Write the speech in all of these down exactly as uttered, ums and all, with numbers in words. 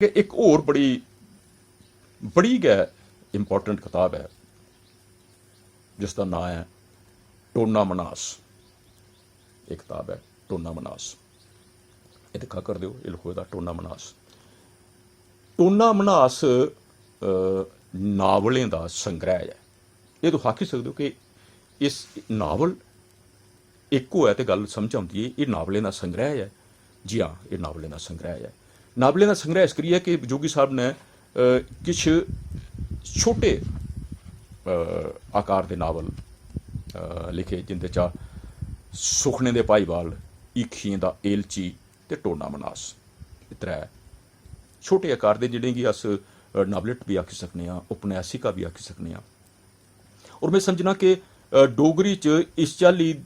कि इक होर बड़ी, बड़ी गै इंपॉर्टेंट कताब ऐ, जिसदा नांऽ ऐ टोना मनास। एह् कताब ऐ टोना मनास। एह् दिक्खा करदे ओ, एह् लखोए दा टोना मनास। टोना मनास, अ, नावलें दा संग्रैह् ऐ। एह् तुस आखी सकदे ओ कि इस नावल इक होऐ ते गल्ल समझ औंदी ऐ, एह् नावलें दा संग्रैह् ऐ। जी हां, एह् नावलें दा संग्रैह् ऐ। नावलें दा संग्रैह् इस करियै कि जोगी साहब ने, अ, किश छोटे, अ, आकार दे नावल, अ, लिखे, जिंदे चा सुखने दे भाईवाल, हीखियें दा एलची ते टोना मनास। एह् त्रै छोटे आकार दे, जि'नेंगी अस, अ, नावलेट बी आखी सकने आं, उपन्यासिका बी आखी सकने आं। और में समझना कि, अ, डोगरी च इस चाल्ली, अ,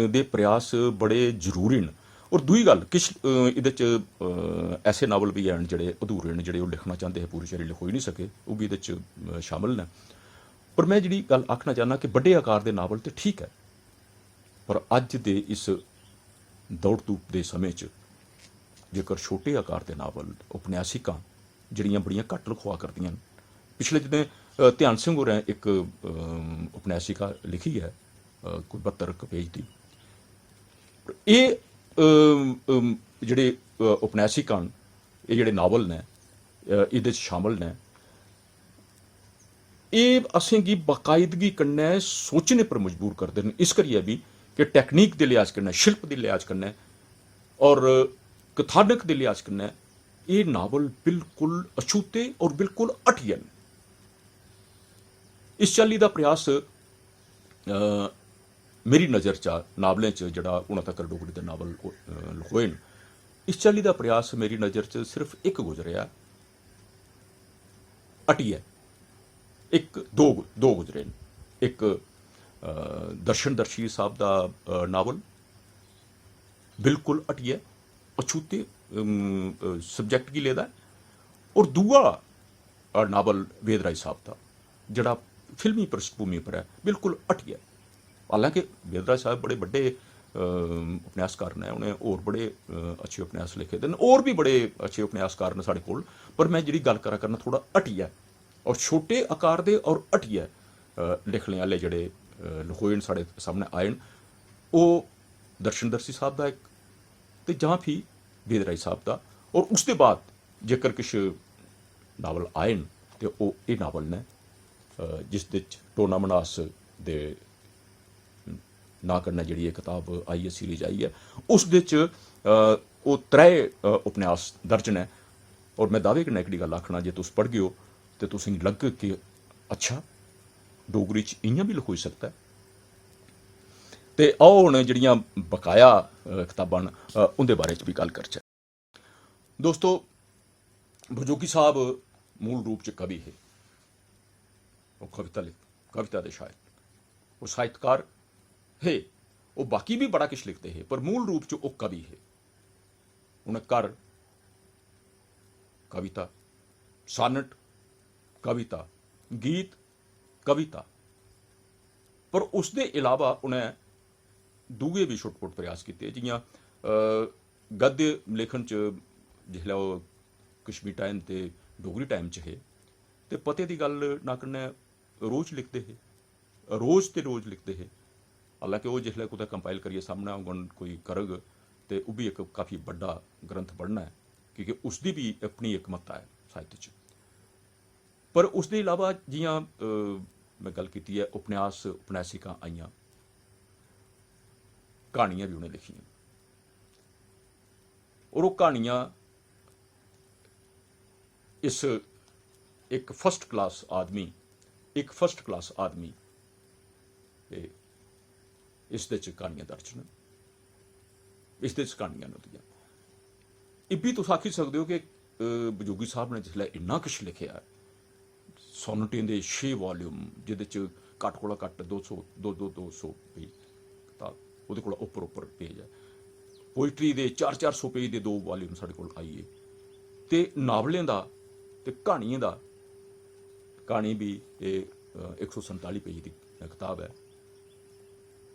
दे प्रयास बड़े जरूरी न। और दूई गल्ल, किश, अ, एह्दे च, अ, ऐसे नावल बी हैन जेह्ड़े अधूरे न, जेह्ड़े ओह् लिखना चांह्दे हे, पूरी चाल्ली लखोई निं सके, ओह् बी एह्दे च, अ, शामिल न। पर में जेह्ड़ी गल्ल आखना चाह्न्नां कि बड्डे आकार दे नावल ते ठीक ऐ, पर अज्ज दे इस दौड़ धूप दे समें च जेकर छोटे आकार दे नावल, उपन्यासिकां जेह्ड़ियां बड़ियां घट्ट लखोआ करदियां न, पिछले दिनें, अ, ध्यान सिंह होरें इक, अम, उपन्यासिका लिखी ऐ, अ, कोई बह्त्तर इक पेज दी। एह्, अम, अम, जेह्ड़े, अ, उपन्यासिकां न, एह् जेह्ड़े नावल न, अ, एह्दे च शामिल न, एह् असेंगी बाकायदगी कन्नै सोचने पर मजबूर करदे न। इस करियै बी कि टैक्नीक दे लिहाज कन्नै, शिल्प दे लिहाज कन्नै और कथानक दे लिहाज कन्नै एह् नावल बिल्कुल अछूते और बिल्कुल हटियै न। इस चाल्ली दा प्रयास, अ, मेरी नज़र च नावलें च जेह्ड़ा हुन तक्कर डोगरी दे नावल, अ, लखोए न, इस चाल्ली दा प्रयास मेरी नज़र च सिर्फ इक गुजरेआ, हटियै इक, दो गु-, दो गुजरे न। इक, अ, दर्शन दर्शी साहब दा, अ, नावल, बिल्कुल हटियै, अछूते, अम, अ, subject गी लेदा ऐ। और दूआ, अ, नावल वेद राज साहब दा, जेह्ड़ा फिल्मी पृष्ठभूमि पर ऐ, बिल्कुल हटियै। हालांकि वेद राज साहब बड़े बड्डे, अम, उपन्यासकार न, उ'नें होर बड़े, अ, अच्छे उपन्यास लिखे दे न, होर बी बड़े अच्छे उपन्यासकार न साढ़े कोल, पर में जेह्ड़ी गल्ल करा करना थोह्ड़ा हटियै, और छोटे आकार दे और हटियै, अ, लिखने आह्ले जेह्ड़े, अ, लखोए न, साढ़े सामनै आए न, ओह् दर्शन दर्शी साहब दा इक, ते जां फ्ही वेद राज साहब दा। और उसदे बाद जेकर किश नावल आए न, ते ओह् एह् नावल न, अ, जिसदे च टोना मनास दे नांऽ कन्नै जेह्ड़ी एह् कताब आई ऐ, सीरीज आई ऐ, उसदे च, अ, ओह् त्रै, अ, उपन्यास दर्ज न। और में दावे कन्नै एह्कड़ी गल्ल आखना जे तुस पढ़गेओ ते तुसेंगी लग्गग कि अच्छा, डोगरी च इ'यां बी लखोई सकदा ऐ। ते आओ, हुन जेह्ड़ियां बकाया, अ, कताबां न, अ, उं'दे बारे च बी गल्ल करचै। दोस्तो, बजोगी साहब मूल रूप च कवि हे। ओह् कविता लिख-, कविता दे शायर, ओह् साहित्यकार हे। ओह् बाकी बी बड़ा किश लिखदे हे, पर मूल रूप च ओह् कवि हे। उ'नें घर कविता, सानट, कविता, गीत, कविता, पर उसदे इलावा उ'नें दूए बी छुटपुट प्रयास कीते, जि'यां, अ, गद्य लेखन च जिसलै ओह् कश्मीर टाइम ते डोगरी टाइम च हे, ते पते दी गल्ल ना कन्नै रोज लिखदे हे, रोज ते रोज लिखदे हे। हालांकि ओह् जिसलै कुतै compile करियै सामनै औङन, कोई करग, ते ओह् बी इक काफी बड्डा ग्रंथ बनना ऐ, की के उसदी बी अपनी इक म्हत्ता ऐ साहित्य च। पर उसदे इलावा जि'यां, अ, में गल्ल कीती ऐ, उपन्यास, उपन्यासिकां आइयां, क्हानियां बी उ'नें लिखियां। और ओह् क्हानियां इस इक first class आदमी, इक first class आदमी, ते इसदे च क्हानियां दर्ज न, इसदे च क्हानियां न ओह्दियां। इब्बी तुस आखी सकदे ओ कि, अ, बजोगी साहब ने जिसलै इन्ना किश लिखेआ ऐ, सोनेटें दे छे volume, जेह्दे च घट्ट कोला घट्ट दो सौ, दो, दो, दो सौ पेज कताब, ओह्दे कोला उप्पर, उप्पर पेज ऐ। Poetry दे चार चार सौ पेज दे दो volume साढ़े कोल आई गे। ते नावलें दा ते क्हानियें दा, क्हानी बी एह्, अ, इक सौ संताली पेज दी कताब ऐ।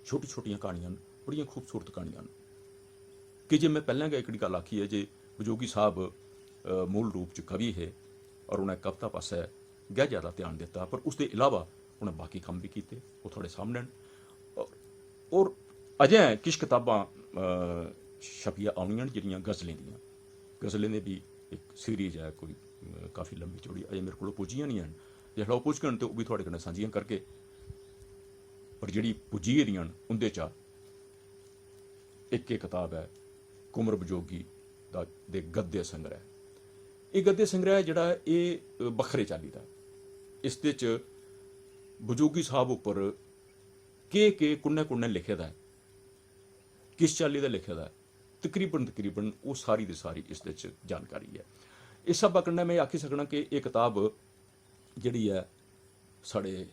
छोटी-छोटियां क्हानियां न, बड़ियां खूबसूरत क्हानियां न। कि जे में पैह्लें गै एह्कड़ी गल्ल आखी ऐ जे बजोगी साहब अ, मूल रूप च कवि हे और उ'नें कविता पासै गै जैदा ध्यान दित्ता, पर उसदे इलावा उ'नें बाकी कम्म बी कीते, ओह् थुआढ़े सामनै न। और, और अजें किश कताबां, अ, छपियै औनियां न जेह्ड़ियां गज़लें दियां। गज़लें दे बी इक सीरीज ऐ कोई, अ, काफी लम्मी चौड़ी, अजें मेरे कोल पुज्जियां निं हैन। जिसलै ओह् पुज्जङन ते ओह् बी थुआढ़े कन्नै सांझियां करगे। पर जेह्ड़ी पुज्जी गेदियां न उं'दे चा इक एह् कताब ऐ कुंवर बजोगी दा, दे गद्य संग्रह। एह् गद्य संग्रह जेह्ड़ा ऐ, एह् बक्खरे चाल्ली दा ऐ। इसदे च बजोगी साहब उप्पर केह् केह्, कु'न्नै कु'न्नै लिखे दा ऐ, किस चाल्ली दा लिखे दा ऐ, तकरीबन, तकरीबन ओह् सारी दी सारी इसदे च जानकारी ऐ। इस स्हाबा कन्नै में आखी सकना कि एह् कताब जेह्ड़ी ऐ, साढ़े,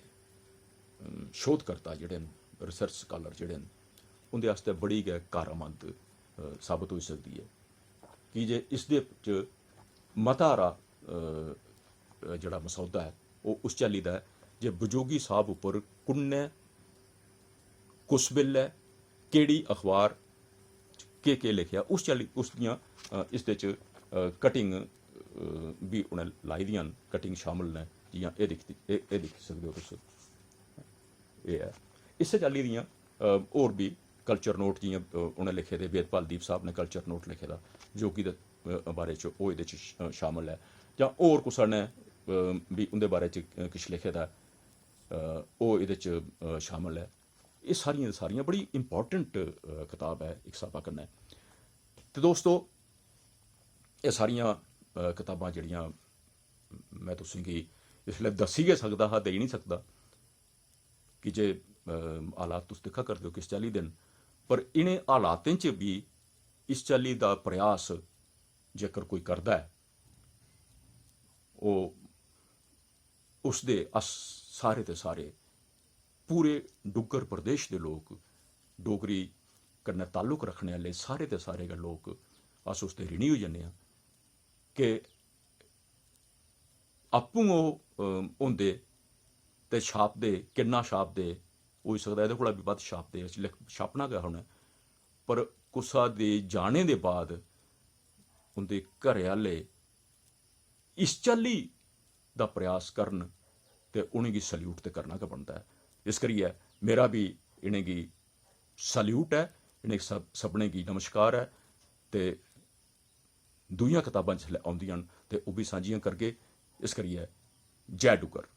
अम, शोधकर्ता जेह्ड़े न, रिसर्च स्कालर जेह्ड़े न, उं'दे आस्तै बड़ी गै कारआमद, अ, साबत होई सकदी ऐ, की जे इसदे च मता हारा, अ, जेह्ड़ा मसौदा ऐ, ओह् उस चाल्ली दा ऐ जे बजोगी साहब उप्पर कु'न्नै, कुस बेल्लै, केह्ड़ी अखबार च केह् केह् लिखेआ, उस चाल्ली, उस दियां, अ, इसदे च, अ, कटिंग, अ, बी उ'नें लाई दियां न, कटिंग शामिल न, जि'यां एह् दिक्खी, एह्, एह् दिक्खी सकदे ओ तुस। एह् ऐ। इस्सै चाल्ली दियां, अ, होर बी कल्चर नोट, जि'यां, अ, उ'नें लिखे दे, वेदपाल दीप साहब ने कल्चर नोट लिखे दा, योगी दे, अ, बारे च, ओह् एह्दे च श-, शामिल ऐ। जां होर कुसै ने, अ, बी उं'दे बारे च, अ, किश लिखे दा, अ, ओह् एह्दे च, अ, शामिल ऐ। एह् सारियां, सारियां बड़ी इंपॉर्टेंट, अ, कताब ऐ इक स्हाबा कन्नै। ते दोस्तो, एह् सारियां, अ, कताबां जेह्ड़ियां में तुसें गी इसलै दस्सी गै सकदा हा, देई निं सकदा, की जे, अ, हालात तुस दिक्खा करदे ओ किस चाल्ली दे न, पर इ'नें हालातें च बी इस चाल्ली दा प्रयास जेकर कोई करदा ऐ, ओह्, उसदे अस सारे दे सारे, पूरे डुग्गर प्रदेश दे लोक, डोगरी कन्नै ताल्लुक रक्खने आह्ले सारे दे सारे गै लोक, अस उसदे ऋणी होई जन्ने आं कि आपूं ओह्, अ, होंदे ते छापदे, किन्ना छापदे, होई सकदा एह्दे कोला बी बद्ध छापदे, लिख-, छापना गै हा उ'नें, पर कुसा दे जाने दे बाद उं'दे घरै आह्ले इस चाल्ली दा प्रयास करन ते उ'नेंगी सल्यूट ते करना गै बनदा ऐ। इस करियै मेरा बी इ'नेंगी सल्यूट ऐ, इ'नें सब-, सभनें गी नमस्कार ऐ। ते दूइयां कताबां जिसलै औंदियां न ते ओह् बी सांझियां करगे। इस करियै जै डुग्गर।